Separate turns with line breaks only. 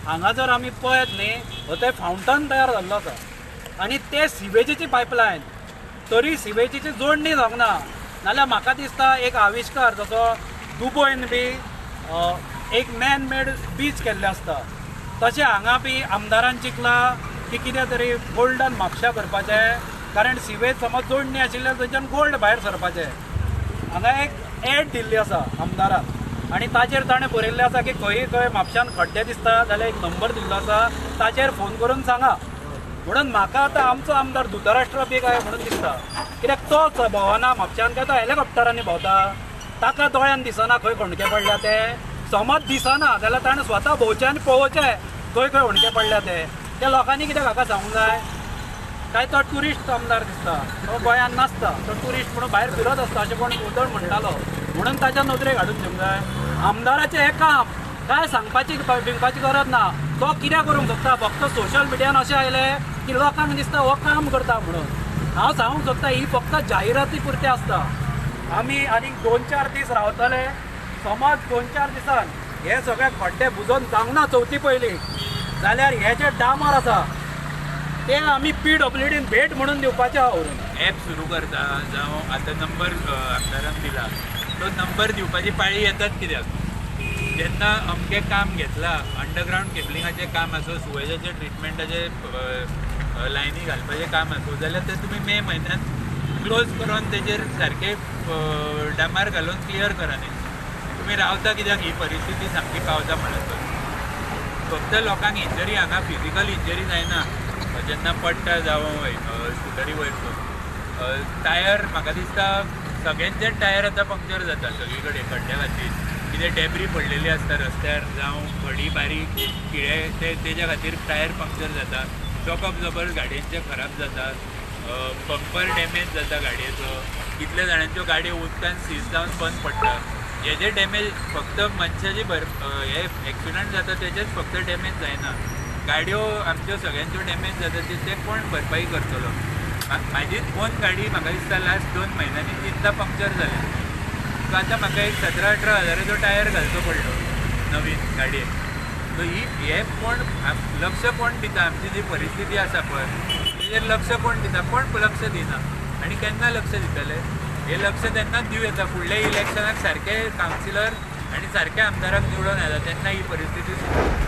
हांगा जर आमी पळयत न्ही, थंय फावंटन तयार जाल्लो आसा आनी ते सिवेजीची पायपलायन तरी सिवेजीची जोडणी जावंक ना. नाल्यार म्हाका दिसता एक आविश्कार जसो दुबयन बी एक मॅन मेड बीच केल्ले आसता, तशें हांगा बी आमदारान चिंतलां की कितें तरी गोल्डन म्हापशा करपाचें, कारण सिवेज समज जोडणी आशिल्ल्यान थंयच्यान गोल्ड भायर सरपाचें. हांगा एक एड दिल्ली आसा आमदारान आनी ताचेर ताणें बरयल्लें आसा की खंय खंय म्हापशान खड्डे दिसता जाल्यार एक नंबर दिल्लो आसा, ताचेर फोन करून सांगा. म्हणून म्हाका आतां आमचो आमदार धृतराष्ट्र बी काय म्हणून दिसता, कित्याक तो भोंवना म्हापशान काय तो हेलिकॉप्टरांनी भोंवता, ताका दोळ्यान दिसना खंय खंडके पडल्या ते, समज दिसना जाल्यार ताणें स्वता भोंवचें आनी पळोवचें खंय खंय हुंडके पडल्या ते. त्या लोकांनी कित्याक हाका सांगूंक जाय? काय तो ट्युरिस्ट आमदार दिसता, तो गोंयांत नासता, तो ट्युरिस्ट म्हणून भायर फिरत आसता अशें कोण उदळ म्हणटालो, म्हणून ताच्या नदरेक हाडून दिवंक जाय. आमदाराचें हें काम काय सांगपाची बिंगपाची गरज ना, तो कितें करूंक शकता, फक्त सोशल मिडियान अशें आयलें की लोकांक दिसता हो काम करता म्हणून. हांव सांगूंक सोदता ही फक्त जाहिराती पुरती आसता. आमी आनीक 2-4 दीस रावतले, समज 2-4 दिसान हे सगळे खड्डे बुजोवन जावंक ना चवथी पयलीं जाल्यार हे जे डामर आसा ते आमी PWDन भेट म्हणून दिवपाचे आहा.
एप सुरू करता जावं आतां नंबर आमदारान दिला तो नंबर दिवपाची पाळी येतात कित्याक, जेन्ना अमकें काम घेतलां अंडरग्रावंड केबलिंगाचें काम आसूं, सुवेजाचें ट्रिटमेंटाचें लायनी घालपाचें काम आसूं, जाल्यार तें तुमी मे म्हयन्यात क्लोज करून तेजेर सारकें डामार घालून क्लियर करा न्ही. तुमी रावता कित्याक ही परिस्थिती सामकी पावता म्हणसर. फक्त लोकांक इंजरी हांगा फिजिकल इंजरी जायना, जेन्ना पडटा जावं स्कुटरी वयर टायर म्हाका दिसता सगळ्यांचेच टायर आतां पंक्चर जाता सगळी कडेन खड्ड्या खातीर, कितें डेब्री पडलेली आसता रस्त्यार जावं खडी बारीक किळे ते तेज्या खातीर टायर पंक्चर जाता, शॉक अब्जॉर्बर गाडयेंचे खराब जाता, बंपर डॅमेज जाता गाडयेचो, कितल्या जाणांच्यो गाडयो उदकान सीज जावन बंद पडटा. हेजे डॅमेज फक्त मनशाची हे एक्सिडंट जाता तेजेच फक्त डॅमेज जायना, गाडयो आमच्यो सगळ्यांच्यो डॅमेज जाता ते कोण भरपाई करतलो. म्हाजीच ओन गाडी म्हाका दिसता लास्ट 2 म्हयन्यांनी 3दा पंक्चर जाल्या. सो आतां म्हाका एक 17-18 हजाराचो टायर घालचो पडलो नवीन गाडयेक. सो ही हे कोण लक्ष कोण दिता, आमची जी परिस्थिती आसा पळय तेजेर लक्ष कोण दिता, कोण लक्ष दिना आनी केन्ना लक्ष दितले. हे लक्ष तेन्नाच दिवं येता फुडल्या इलेक्शनाक सारके कावन्सिलर आनी सारके आमदाराक निवडून येता तेन्ना ही परिस्थिती सुद्दां.